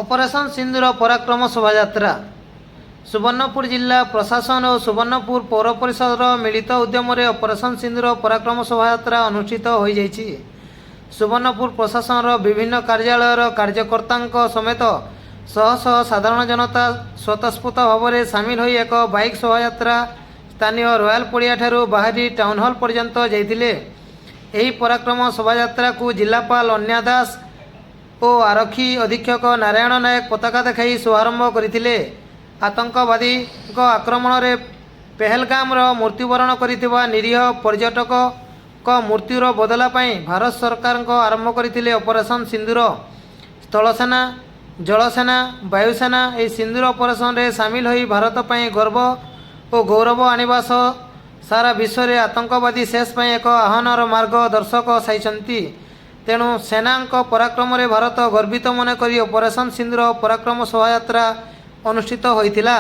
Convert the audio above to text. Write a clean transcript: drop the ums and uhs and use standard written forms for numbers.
Operation ସିନ୍ଦୁର ପରାକ୍ରମ ଶୋଭାଯାତ୍ରା। ସୁବର୍ଣ୍ଣପୁର ଜିଲ୍ଲା ପ୍ରଶାସନ ଓ ସୁବର୍ଣ୍ଣପୁର ପୌର ପରିଷଦର ମିଳିତ ଉଦ୍ୟମରେ ଅପରେସନ୍ ସିନ୍ଦୁର ପରାକ୍ରମ ଶୋଭାଯାତ୍ରା ଅନୁଷ୍ଠିତ ହୋଇଯାଇଛି। ସୁବର୍ଣ୍ଣପୁର ପ୍ରଶାସନର ବିଭିନ୍ନ କାର୍ଯ୍ୟାଳୟର କାର୍ଯ୍ୟକର୍ତ୍ତାଙ୍କ ସମେତ ଶହ ଶହ ସାଧାରଣ ଜନତା ସ୍ୱତଃସ୍ଫୂର୍ତ୍ତ ଭାବରେ ସାମିଲ ହୋଇ ଏକ ବାଇକ୍ ଶୋଭାଯାତ୍ରା ସ୍ଥାନୀୟ ରୟାଲ ପଡ଼ିଆଠାରୁ ବାହାରି ଟାଉନ୍ ହଲ୍ ପର୍ଯ୍ୟନ୍ତ ଯାଇଥିଲେ। ଏହି ପରାକ୍ରମ ଶୋଭାଯାତ୍ରାକୁ ଜିଲ୍ଲାପାଳ ଅନନ୍ୟା ଦାସ ଓ ଆରକ୍ଷୀ ଅଧୀକ୍ଷକ ନାରାୟଣ ନାୟକ ପତାକା ଦେଖାଇ ଶୁଭାରମ୍ଭ କରିଥିଲେ। ଆତଙ୍କବାଦୀଙ୍କ ଆକ୍ରମଣରେ ପେହେଲଗାମର ମୃତ୍ୟୁବରଣ କରିଥିବା ନିରୀହ ପର୍ଯ୍ୟଟକଙ୍କ ମୃତ୍ୟୁର ବଦଲା ପାଇଁ ଭାରତ ସରକାରଙ୍କ ଆରମ୍ଭ କରିଥିଲେ ଅପରେସନ୍ ସିନ୍ଦୁର। ସ୍ଥଳସେନା, ଜଳସେନା, ବାୟୁସେନା ଏହି ସିନ୍ଦୁର ଅପରେସନରେ ସାମିଲ ହୋଇ ଭାରତ ପାଇଁ ଗର୍ବ ଓ ଗୌରବ ଆଣିବା ସହ ସାରା ବିଶ୍ୱରେ ଆତଙ୍କବାଦୀ ଶେଷ ପାଇଁ ଏକ ଆହ୍ୱାନର ମାର୍ଗ ଦର୍ଶକ ସାଜିଛନ୍ତି। ତେଣୁ ସେନାଙ୍କ ପରାକ୍ରମରେ ଭାରତ ଗର୍ବିତ ମନେ କରି ଅପରେସନ୍ ସିନ୍ଦୁର ପରାକ୍ରମ ଶୋଭାଯାତ୍ରା ଅନୁଷ୍ଠିତ ହୋଇଥିଲା।